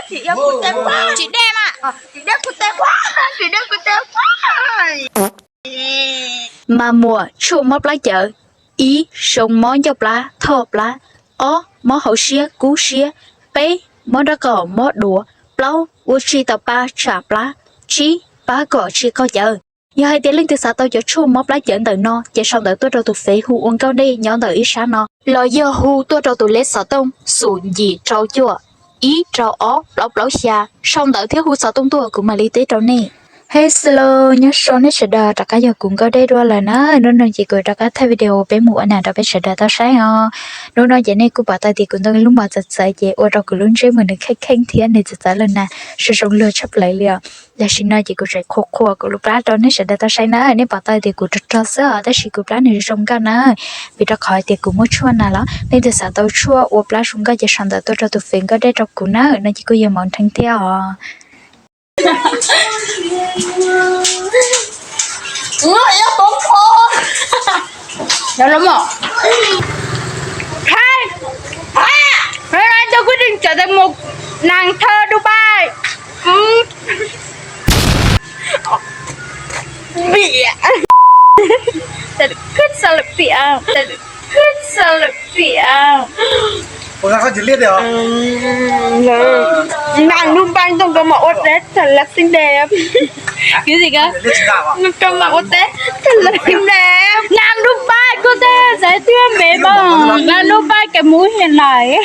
Tsis dej mas. Mas muas tshuaj mob plab cawv, ib zoo mob ncauj plab thoj plab, ob mob hauv siab kub siab, peb mob nraub qaum mob duav, plaub ua tsis tau pa tsam plab, tsib pab kom tsis qaug cawv. Yog hais tias leej twg xav tau cov tshuaj mob plab cawv ntawm no ces sau ntawv tuaj rau tus fev hu ua Nkauj Dej nyob ntawm ib sab no, los yog hu tuaj rau tus lej xov tooj xoom yim rau cuaj ib rau ob plaub plaub xya, sau ntawv thiab hu xov tooj tuaj kuv mam li teb rau nej. Hello, nyob zoo nej sawv daws, rov qab yog kuv Nkauj Dej dua lawm na. Hnub no ces kuv rov qab thaij video peb mus ua nas rau peb sawv daws tau saib os. Hnub no ces nej kuj pom tau tias kuv ntoo lub mos txawv txawv ces ua rau kuv lub ntsej muag nws kheej kheej thiab nws txawv txawv los na, zoo zoo luag tshaj plaws li os. Tam sim no ces kuv tseem qhuas qhuas kuv lub plab rau nej sawv daws tau saib na. Nej pom tau tias kuv rog rog xwb os, tab sis kuv plab nws zoo nkauj na, vim rau qhov tias kuv muaj tshuaj na los. Nej twg xav tau tshuaj ua plab zoo nkauj ces sau ntawv tuaj rau tus fev Nkauj Dej rau kuv na, no ces kuj yog Mauv Nrheeb thiab os. Hôm nay tôi quyết định trở thành một nàng thơ Dubai. Bịa. Thật là khuyết sao lại bịa. Thật là khuyết sao lại bịa. Ủa, sao không chữ liệt được? Ừm, Nam Dubai trông cơm mà ua tết thật là xinh đẹp. Cái gì cơ? Liệt chữ đạo à? Trông cơm mà ua tết thật là xinh đẹp. Nam Dubai có thể giải quyết mệt mỏi. Nam Dubai cái mũi hiện nay.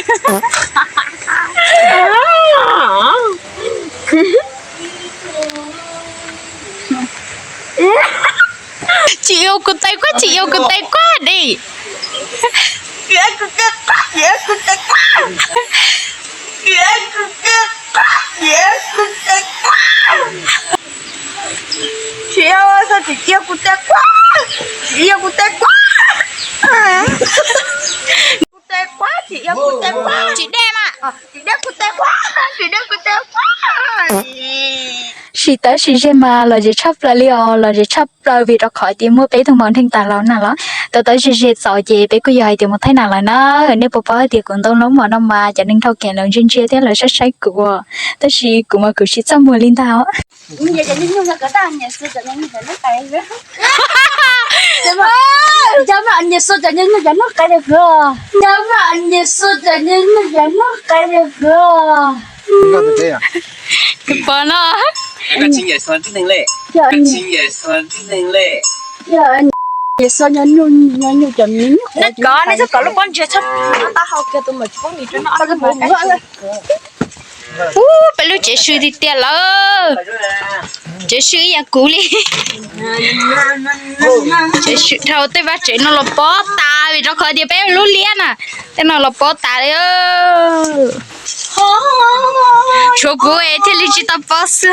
Tsis yuav kuv tes quab, tsis yuav kuv tes quab di. Tsis yuav, tsis yuav kuv tes quab, tsis yuav kuv tes quab. Kuv tes quab, tsis yuav kuv tes quab. Tsis dej mas. Tsis dej kuv tes quab, tsis dej kuv tes quab. Sim tawv sim zeg mas los zem tshaj plaws li os, los zem tshaj plaws vim rau qhov tias muaj peb tug Mauv Nrheeb tas los na los. Tawv tawv zeg zeg txaus ces peb kuj yog hais tias mus thaij nas lawm na. Nej puas paub hais tias kuv ntoo lub mos no mas cov neeg dhau kev lawv ntsia ntsia thiab lawv saib saib kuv, tab sis kuv mas kuv tsis txaj muag li ntag. Tus pom no. Koj nej txhob kom lub pob ntseg txhob tau hau kiag tus mawm tsis paub mis rau no. Ub, peb lub tsev sw tiag tiag lawm. Tsev sw ib yam kuv li. Tsev sw dhau tej vaj tsev no los pob tas vim rau qhov tias peb lub liab na, tej no los pob tas li. Tshuav kuv thiaj li tsis tau pob xwb.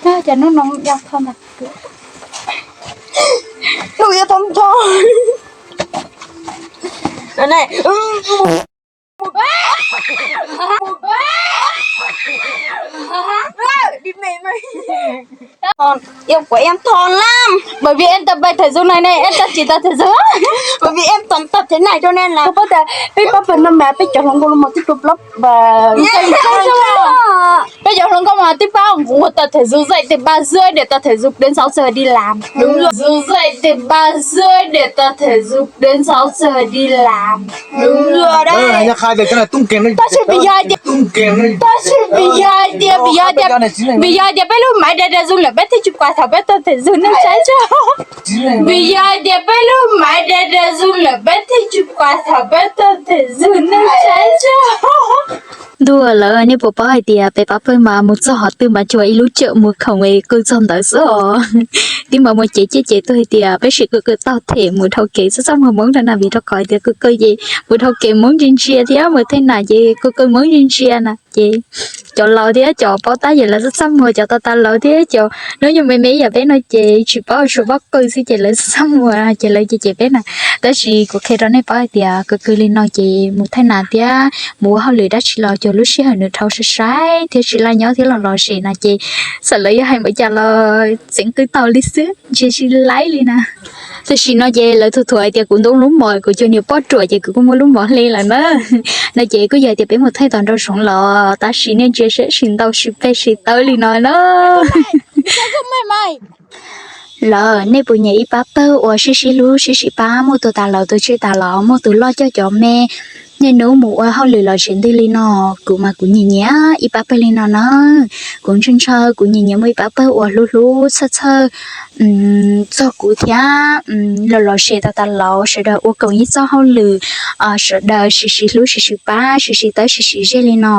Cov hnub no hnub ib tho tho. Đi mẹ mày. Yêu của em thon lắm. Bởi vì em tập bài thể dục này này, em tập chỉ tập thể dục. Bởi vì em toàn tập thế này cho nên là. Không có thể, peb pab pawg no mas peb cov hluas nkauj los mas twb rau plab. Peb cov hluas nkauj mas twb pab nqus tập thể dục dậy từ ba rưỡi để tập thể dục đến sáu giờ đi làm. Đúng rồi. Dậy từ ba rưỡi để tập thể dục đến sáu giờ đi làm. Đúng rồi đấy. Tab sis vim yog tias, tab sis vim yog tias, vim yog tias, vim yog tias peb lub máy để để dùng là peb thiaj tsis quaj thaum peb tập thể dục, nej saib tso. Vim yog tias peb lub máy để để dùng là peb thiaj tsis quaj thaum peb tập thể dục, nej saib tso. Ntuj lawm, nej puas paub hais tias peb pab pawg mas mus txog qhov twg mas tsuas ib lub cawm mus khoom es qw txog ntawd xwb os. Twb mas muaj cev ciaj cev tuaj hais tias peb sim qw qw taug them mus dhau kev txaj txaj muag Hmoob rau na, vim rau qhov hais tias qw qw ces mus dhau kev Hmoob ntsia ntsia thiab mus thaij nas ces qw qw Hmoob ntsia ntsia na. ces cov laus thiab cov paub tab ces lawv txaj txaj muag, cov tau tas laus thiab cov hnub nyoog me me ib yam peb no ces tsis paub, tsuas paub qw xwb ces lawv txaj txaj muag ces lawv cem cem peb na. Tab sis kuv qhia rau nej paub hais tias kawg kawg li no ces mus thaij nas thiab mus ua hauj lwm dab tsi los cuag lub sij hawm nws dhau sai sai thiab tsis laj nyob thiab los los zem no ces txawm lawv yuav hais npaum cas los tseem qw tau li xwb, ntshe tsis laib li na. Tam sim no ces lawv thuam thuam hais tias kuv ntoo lub mom, kuv cuag niag poj ruam ces kuv kuj muaj lub mom hle lawm na. No ces kuj yog tias peb mus thaij tau nraum zoov los tab sis nej ntsia seb tsis ntau tsis peg tsis tawv li no na. Lawv, nej puas nyiam ib pab pawg uas sib sib hlub sib sib pab, muaj tus tas laus tus tsis tas laus, muaj tus loj coj cov me, niaj hnub mus ua hauj lwm los tsev ntws li no? Kuv mas kuv nyiam nyiam ib pab pawg li no na. Kuv ntshaw ntshaw kuv nyiam nyiam muaj ib pab pawg uas hlub hlub txhawj txhawj txog kuv thiab los los zem tas tas laus, sawv daws ua koom ib txoj hauj lwm, sawv daws sib sib hlub sib sib pab sib sib tawb sib sib zej li no.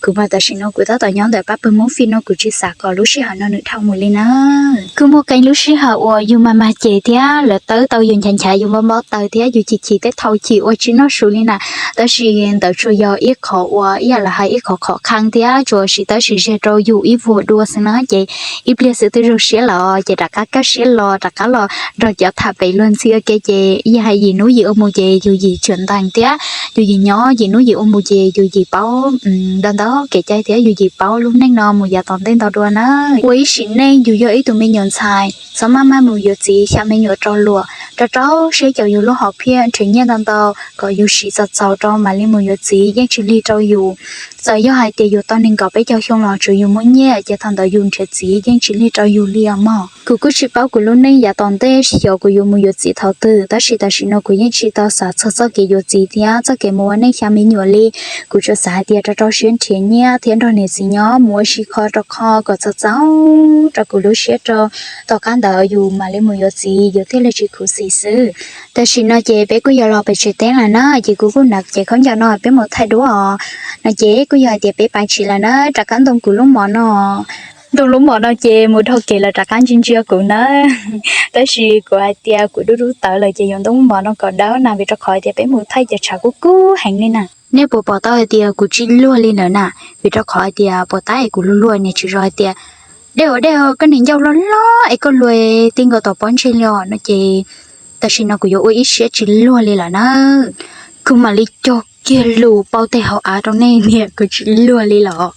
Kuv mas tam sim no kuv tab tom nyob ntawm pab pawg Hmoob Fij no, kuv tsis xav kom lub sij hawm no nws dhau mus li na. Kuj muaj qee lub sij hawm uas yus mag mag ces thiab lawv tawb tau yus nchav nchav, yus npau npau taws thiab yus chim chim tej thaum chim ua tsis noj su li na. Tab sis ntawd tsuas yog ib qho uas ib yam li hais ib qho qhov qhee thiab tsuas sib tawb sib zej rau yus ib vuag dua xwb na. Ces ib pliag xwb twb zoo siab lawm ces rov qab kaj siab los rov qab los nrog cov tham pem luag ntxhi ua ke. Ces yog hais yim hnub yim ua mus ces yus yim tsuam ntees thiab yus yim nyob, yim hnub yim ua mus ces yus yim paub ntau ntau kev cai thiab yus yim paub lub neej no mus yav tom ntej ntau dua na. Ua ib sim neej yus yog ib tug me nyuam ntxhais txhob maj maj mus yuav txiv xya me nyuam rau luag, rau rau siab caum yus lub hom phiaj nrhiav nyiaj ntau ntau kom yus siv txaus txaus rau mam li mus yuav txiv yeej tsis lig rau yus. Txawm yog hais tias yus tau nees nkaum peb caug xyoo los tsuav yus muaj nyiaj ces thaum ntawd yus nrhiav txiv yeej tsis lig rau yus li os mog. Kuv kuj tsis paub kuv lub neej yav tom ntej xyov kuv yuav mus yuav txiv thaum twg, tab sis tam sim no kuv yeej tsis tau xav txog txoj kev yuav txiv thiab txoj kev mus ua neej xya me nyuam li. Kuv tsuas xav hais tias rau rau siab nrhiav nyiaj thiab nrog niam txiv nyob mus ua si qho rau qho kom txaus txaus rau kuv lub siab rau tom qab ntawd yus mam li mus yuav txiv yus thiaj li tsis khuv xim xwb. Tam sim no ces peb kuj yuav los pem tsev teb lawm na, ces kuv kuj hnav cev khaub ncaws no peb mus thaij duab os. No ces kuj yog hais tias peb pais tsis lawm na, rov qab ntoo kuv lub mom no. Ntoo lub mom no ces mus dhau kev lawm rov qab ntsia ntsia kuv na. Tab sis kuv hais tias kuv dub dub tawv lawm ces yuav ntoo lub mom no kom dawb na, vim rau qhov tias peb mus thaij ces tshav kub kub heev li na. Nej puas pom tau hais tias kuv tsis luag li lawm na? Vim rau qhov hais tias puas tab es kuv luag luag niag tsis zoo hais tias dej ua dej, koj niag ncauj loj loj es koj luag ti nkaus tom pob ntseg li os no ces tam sim no kuv yuav ua ib siab tsis luag li lawm na. Kuv mam li cog kiag lus pauj tej hauv av rau nej niam, kuv tsis luag li lawm.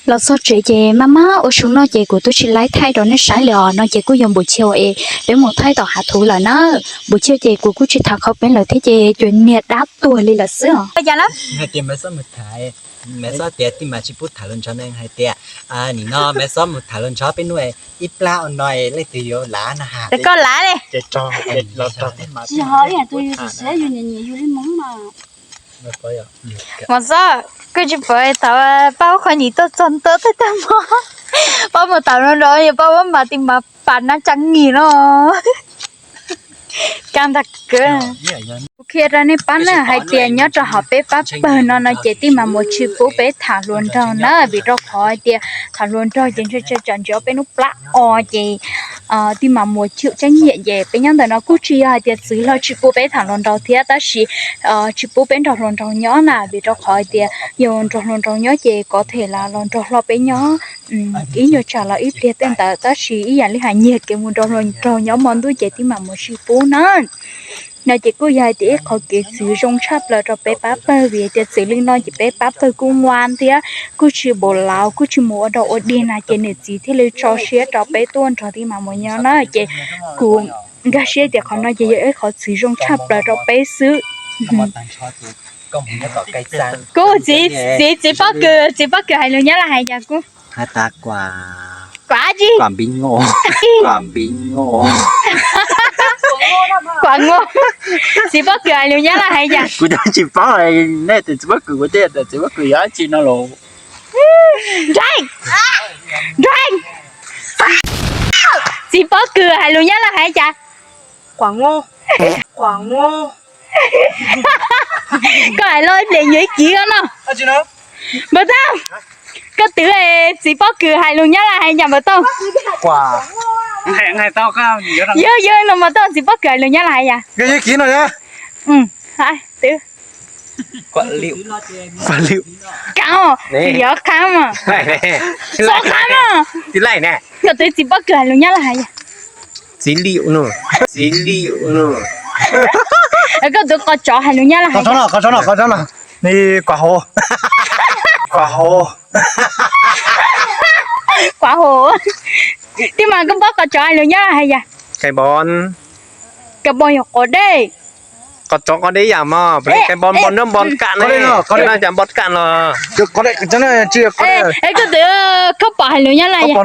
Los txog tsev ces maj maj ua su noj ces kuv twb tsis laib thaij rau nej saib li os. No ces kuj yog npum chua es peb mus thaij tom hav thuv lawm na. Npum chua ces kuv kuj tsis tham qhov peb lawm thiab ces cov niag dab tuag li lawm xwb os. Cas na? Maiv Xob tias tij mas tsis pub tham hluas nraug ne, hais tias nim no Maiv Xob mus tham hluas nraug peb hnub ib plab ua no leej twg yuav lav na has. Koj lav li. Maiv Xob, koj tsis pom thaum pab ub qhov nyuam tuaj txog ntua tag tag mog, pab mus tham hluas nraug, pab ua mas tij mas pas nab tsa ngim no. Caj ntag kawg. Kuv qhia rau nej paub na hais tias nyob rau hauv peb pab pawg no no ces tij mas muas tsis pub peb tham hluas nraug na, vim rau qhov hais tias tham hluas nraug ces ntshe tsam ntsis peb hnub plab o ces tij mas muas chwm tseeb nyiam ces peb nyob ntawm no kuj tsis yog hais tias txwv hlo tsis pub peb tham hluas nraug thiab, tab sis tsis pub peb nrog hluas nraug nyob na, vim rau qhov hais tias yog nrog hluas nraug nyob ces kov them las los nrog hlo peb nyob ib nyuag tsam los ib pliag tej ntawd, tab sis ib yam li hais nyiag kev mus nrog hluas nraug nyob hmo ntuj ces tij mam muas tsis pub na. No ces kuj yog hais tias ib qhov kev txwv zoo tshaj plaws rau peb pab pawg, vim tias txwv li no ces peb pab pawg kuj nguan thiab kuj tsis npaum laus, kuj tsis mus ua dog ua dig na, ces niam txiv thiaj li tso siab rau peb tuaj nrog tij mas muas nyob na. Ces kuv nkag siab tias qhov no ces yog ib qhov txwv zoo tshaj plaws rau peb xwb. Kuv txiv, txiv, txiv pob kws, txiv pob kws hais lus Nyab Laj hais cas kuv? Hais tas kuam, kuam dab tsi? Kuam ngu. Txiv pob kws hais lus Nyab Laj hais cas? Kuv twb tsis paub, nej tias txiv pob kws kuv thiaj tias txiv pob kws yog dab tsi no los. Nraim, nraim. Txiv pob kws hais lus Nyab Laj hais cas? Kuam ngu, kuam ngu. Koj hais lus ib pliag yuav ib kiv no. Npawg Tooj, koj twv txiv pob kws hais lus Nyab Laj hais cas npawg Tooj? Yog, yog no mas Tooj, txiv pob kws hais lus Nyab Laj hais cas? Twv. Kuam liu. Kuam liu. Kav, yog qab mas. Txhob qab mas. Txiv laij ne. Koj twv txiv pob kws hais lus Nyab Laj hais yog? Txiv liu no. Txiv liu no. Koj twv qos tsov hais lus Nyab Laj hais? Qos tsov no, qos tsov no, qos tsov no. Ni kuam hauv. Kuam hauv. Kuam hauv. Tij mas koj paub qos tsov hais lus Nyab Laj hais yog? Kais npoo. Kais npoo yog quav dej. Qos tsov quav dej yam mog, kais npoo, npoo nrab npoo kam ne, cas npoo kam los. Koj twv khaub pom hais lus Nyab Laj yog?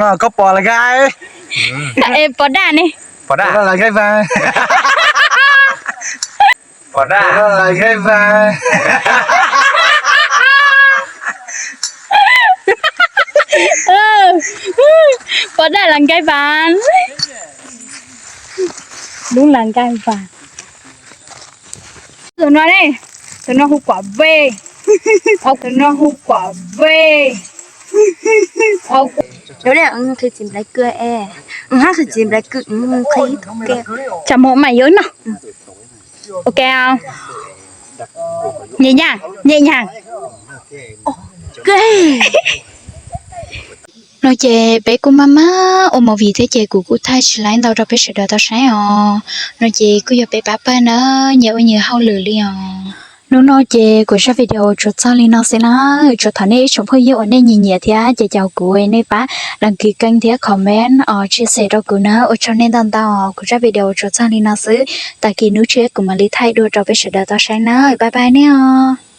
Pom daj ne. Pom daj. Pom daj. Pom daj las nkais vas. Lub las nkais vas. Tus no ne, tus no hu kuam ve. Tus no hu kuam ve. Qhwv txiv nplai kws es, hab qhwv txiv nplai kws, qhwv ib tug ke. Tsam mom mam yuav no. Ok. Nhẹ nhàng, nhẹ nhàng. No ces peb kuj maj maj ua movie thiab ces kuv kuj thaij tsis laib ntau rau peb sawv daws tau saib os. No ces kuj yog peb pab pawg na, nyias ua nyias hauj lwm li os. Hnub no ces kuv zaj video tsuas txog li no xwb na. Tsuas thov nej ib tsoom phooj ywg uas nej nyiam nyiam thiab ces caum kuv nej pab đăng ký kênh thiab comment os, chia sẻ rau kuv na. Ua tsaug nej ntau ntau, kuv zaj video tsuas txog li no xwb. Tag kis hnub tshiab kuv mam li thaij dua rau peb sawv daws tau saib na. Bye bye nej os.